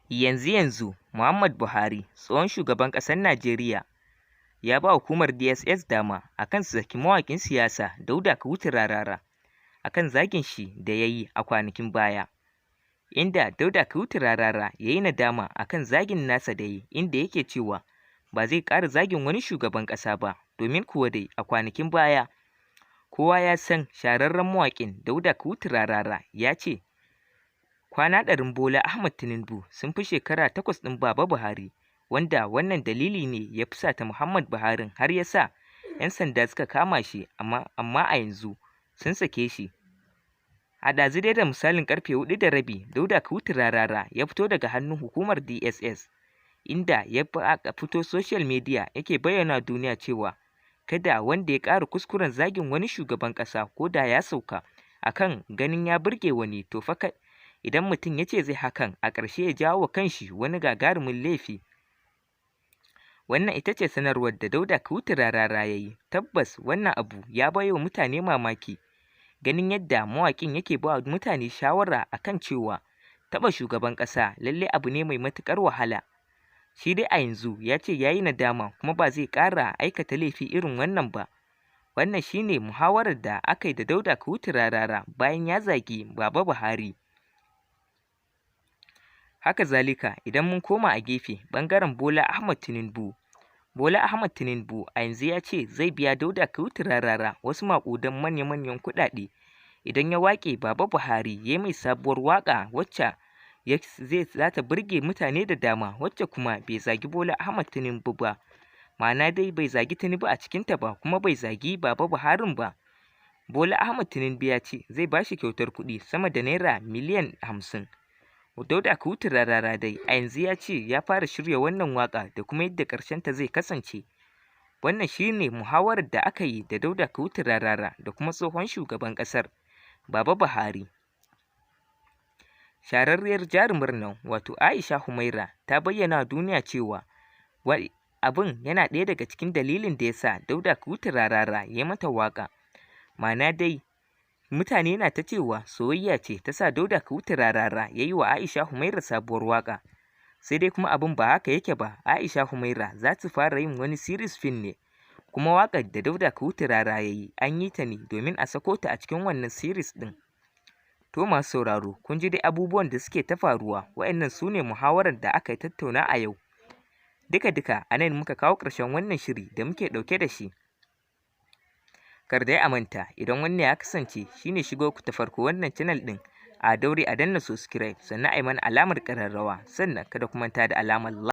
Yanzu-yanzu Muhammad Buhari, tsohon shugaban ƙasar Najeriya, ya ba hukumar DSS dama a kan su saki mawaƙin siyasa Dauda Kahutu Rarara a kan zagin shi da ya yi a kwanakin baya, inda Dauda Kahutu Rarara ya yi nadama a kan zagin nasa da ya yi, inda yake cewa ba zai ƙara zagin wani shugaban ƙasa ba, domin kuwa dai a kwanakin baya kowa ya san shahararren mawaƙin Dauda Kahutu Rarara ya ce kwana 100n Bola Ahmed Tinubu sun fi shekara 8 ɗin Baba Buhari, wanda wannan dalili ne ya fusata Muhammad Buharin har ya sa 'yan sanda suka kama shi, amma a yanzu sun sake shi. A ɗazu dai da misalin ƙarfe 4:30 Dauda Kahutu Rarara ya fito daga hannun hukumar DSS, inda ya fito social media yake bayyana wa duniya cewa kada wanda ya ƙara kuskuren zagin wani shugaban ƙasa ko da ya sauka a kan ganin ya burge wani, to fa idan mutum ya ce zai hakan, a ƙarshe ya jawo wa kanshi wani gagarumin laifi. Wannan ita ce sanarwar da Dauda Kahutu Rarara ya yi. Tabbas wannan abu ya bai wa mutane mamaki, ganin yadda mawaƙin yake ba mutane shawara a kan cewa taɓa shugaban ƙasa lallai abu ne mai matuƙar wahala. Shi dai a yanzu ya ce ya yi nadama kuma ba zai ƙara aikata laifi irin wannan ba. Wannan shi ne muhawarar da aka yi da Dauda Kahutu Rarara bayan ya zagi Baba Buhari. Haka zalika, idan mun koma a gefe ɓangaren Bola Ahmed Tinubu, Bola Ahmed Tinubu a yanzu ya ce zai biya Dauda Kahutu Rarara wasu maƙudan manya-manyan kuɗaɗe idan ya waƙe Baba Buhari, ya yi mai sabuwar waƙa wacce zai za ta burge mutane da dama, wacce kuma bai zagi Bola Ahmed Tinubu ba. Ma'ana dai bai zagi Tinubu a cikinta ba, kuma bai zagi Baba Buharin ba. Bola Ahmed Tinubu ya ce zai ba shi kyautar kuɗi sama da naira miliyan 50. Dauda Kahutu Rarara dai a yanzu ya ce ya fara shirya wannan waƙa da kuma yadda ta zai kasance. Wannan shi ne muhawarar da aka yi da Dauda Kahutu Rarara da kuma tsohon shugaban ƙasar Baba Buhari. Shahararriyar jarumar nan, wato Aisha Humaira, ta bayyana wa duniya cewa abin yana ɗaya daga cikin dalilin da ya sa Dauda Kahutu Rarara ya mata waƙa. Ma'ana dai mutane na ta cewa soyayya ce ta sa Dauda Kahutu Rarara ya yi wa Aisha Humaira sabuwar waƙa. Sai dai kuma abin ba haka yake ba, Aisha Humaira za ta fara yin wani series film ne, kuma waƙar da Dauda Kahutu Rarara ya yi an yi ta ne domin a sako ta a cikin wannan series ɗin. To masu sauraro, kun ji dai abubuwan da suke ta faruwa, waɗannan su ne muhawarar da aka tattauna a yau. Duka-duka a nan muka kawo ƙarshen wannan shiri da muke ɗauke da shi. Kar dai a manta, idan wannan ya kasance shine shigowarku ta farko wannan channel ɗin, a daure a danna subscribe, sannan a yi mana alamar ƙararrawa, sannan kada ku manta da alamar like.